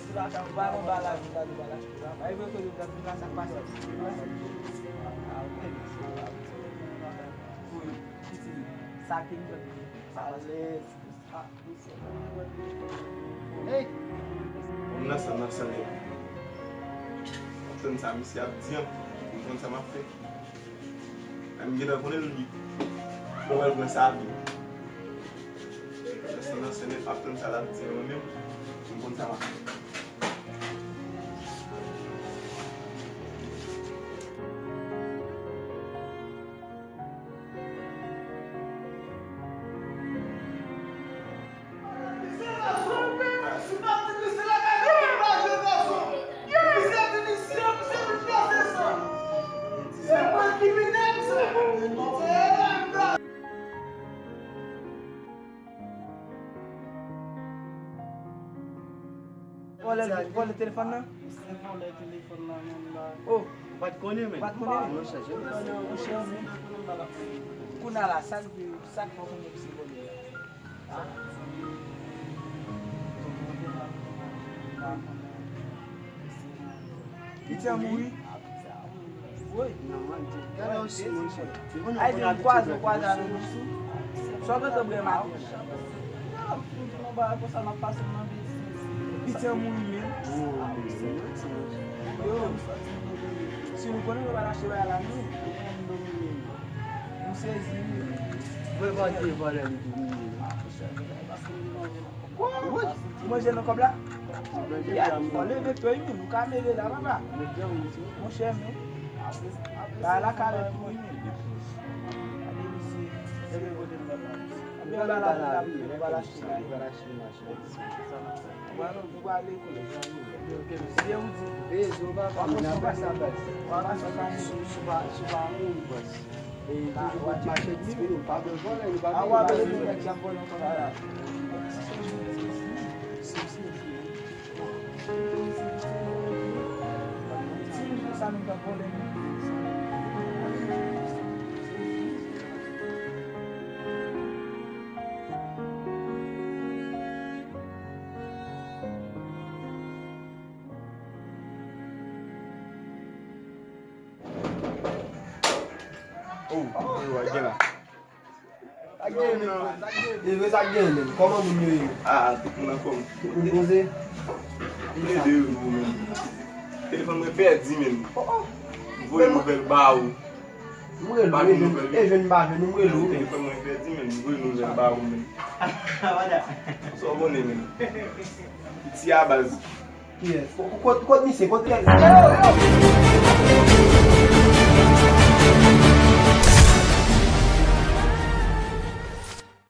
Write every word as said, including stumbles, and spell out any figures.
Nèg ki lakay ou pa nan bagay la, ou pa nan bagay la. Bay vre ke nou gad pou ka sa k pase. Ah, ok. Pou yo, piti, sa ki nou fè? Alèz. Hey! Moun nan san nan san nèt. M ap tann sa misye ap di an. M konn sa m ap fè. Lè m gentan konnen l li. Mwen pral pran sa vre. Nan san nan san nèt, m ap tann sa l ap di an mwen menm. M konn sa m ap fè. Vòlè, vòlè telefòn nan? Se vòlè telefòn nan menm la. Oh, ou pa t konnen, men? Ou pa t konnen? Non, sa, janm. Monchè, men. Kounye a la, sa k, sa k fè w konnen ki se vòlè? Piti an mouri. Woy. Gade yon si, monchè. Ay, di m kwaze, kwaze avè nou sou. Sa w gentan bwè maten? Piti an mouri menm. Yo, si nou konnen nou pa t achte bagay la, nou, nou sezi wi. Mwen pa te vòlè li tou wi. Ou manje nan kòb la? Ya, fò leve pye wi, nou ka mele la, papa. Monchè, men. Bagay la ka lè tou wi, men. Gade misye. Leve kote m nan la. Apre bagay la, nou va achte bagay. Ou pral, ou pral ale kou. Se ou di. Bezwen pa fè moun nan pa sa baz. Sou pa, sou pa moun baz. E toujou konn mache disponible. Pa bezwen vòlè, nou pa vin vòlè moun nèg k ap vòlè kòb la. Oh, oh, gen la. Sa k gen, men? Sa k gen? E vre, sa k gen, men? Kòman moun yo ye? Ah, tout moun anfòm. Tout moun poze? Mwen de jou, men. Telefòn mwen pèdi, men. Oh, oh. M voye nouvèl ba ou. M rele ou, e jwenn, e jwenn m pa jwenn ou, m rele ou. Telefòn mwen pèdi, men. M voye nouvèl ba ou, men. Sa w konnen, men. Piti a baz. Kiyès? Ko-, ko-, kot, kot misye? Kot misye? Yo, yo!